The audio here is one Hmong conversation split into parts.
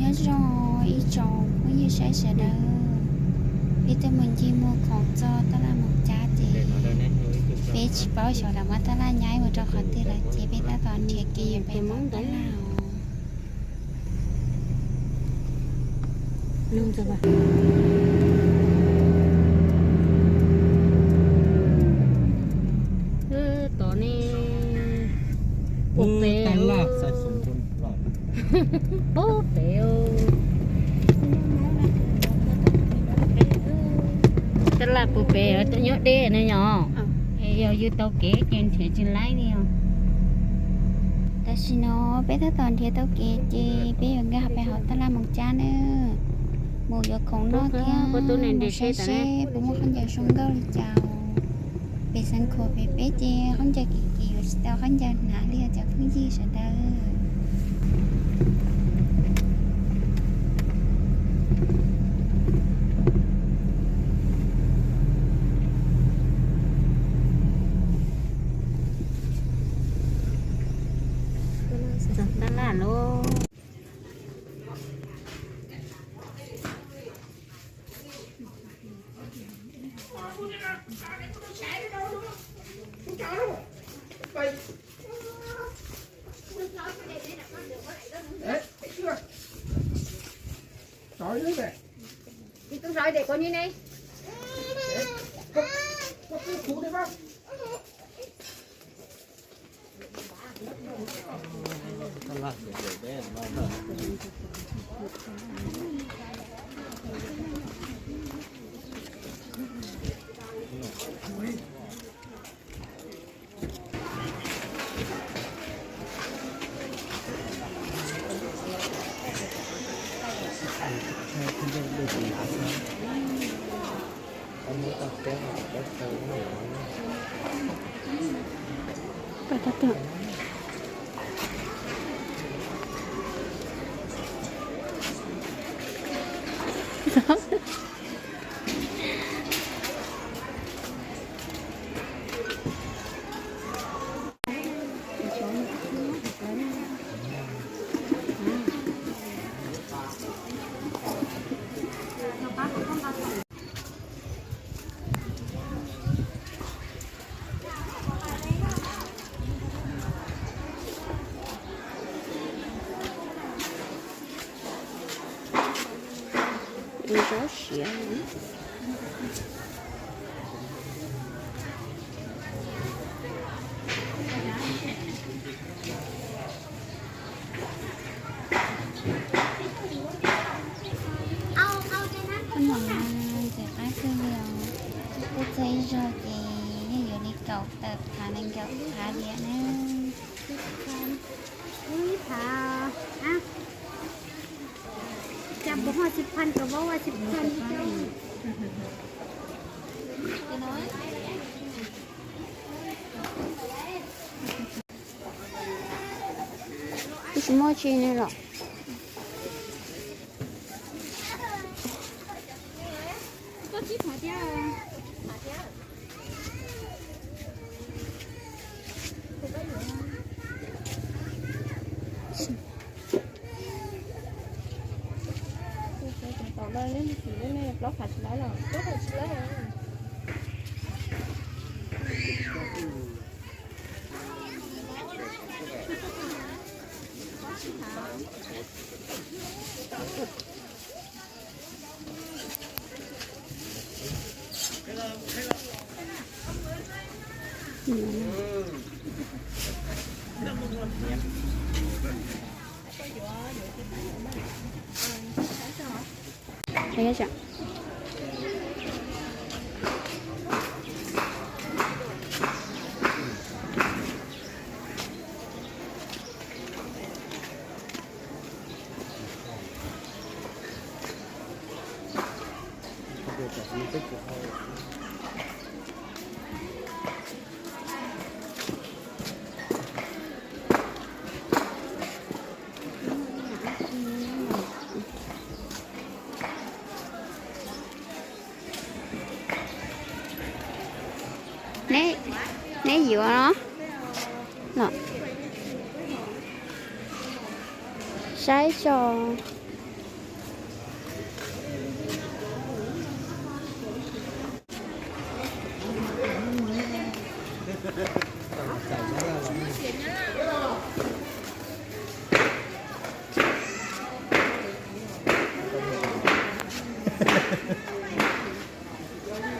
Nyob zoo ib tsoom phooj ywg saib sawv daws, peb tuaj mus ncig muag khoom txog taj laj Moos Cab ces peb tsis paub xyov lawv muab taj laj nyaib mus rau qhov twg lawm ces peb tab tom nrhiav kev yuav pem hauv taj laj os. Tom ne, puag pem, puag pem. Taj laj puag pem nyob deb ne yom. Yog yus tau kev ces nrhiav tsis laib li os. Tam sim no peb tab tom nrhiav tau kev ces peb yuav nkag pem hauv taj laj Moos Cab nawb, mus yuav khoom noj thiab mus saib seb puas muaj khaub ncaws zoo nkauj li cas. Pem Xeev Khuam pem peb ces khaub ncaws kim kim yuav tsis tau khaub ncaws hnav li os cov phooj ywg sawv daws. Txog taj laj lauj. Nrov siav. Ntxim qab kawg li os. Kuj txog ib zaug ces yeej yuav li kaum tawm phav nees nkaum phav diam na. Twb tsis muaj tsi ne los. Neb, neb yuav los? Saib tso.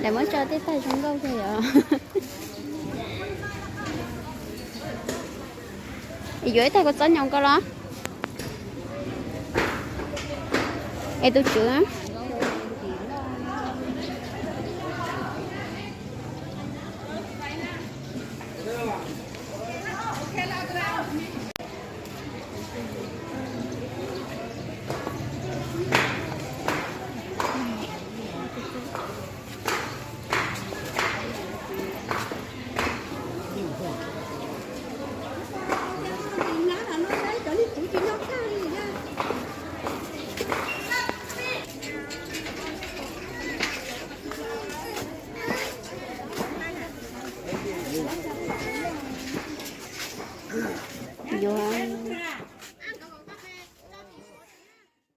Muab tso tej tag zoo nkauj kawg yom. Yuav ib tag kua txob nyoos ko los? Es tus tswv, yuav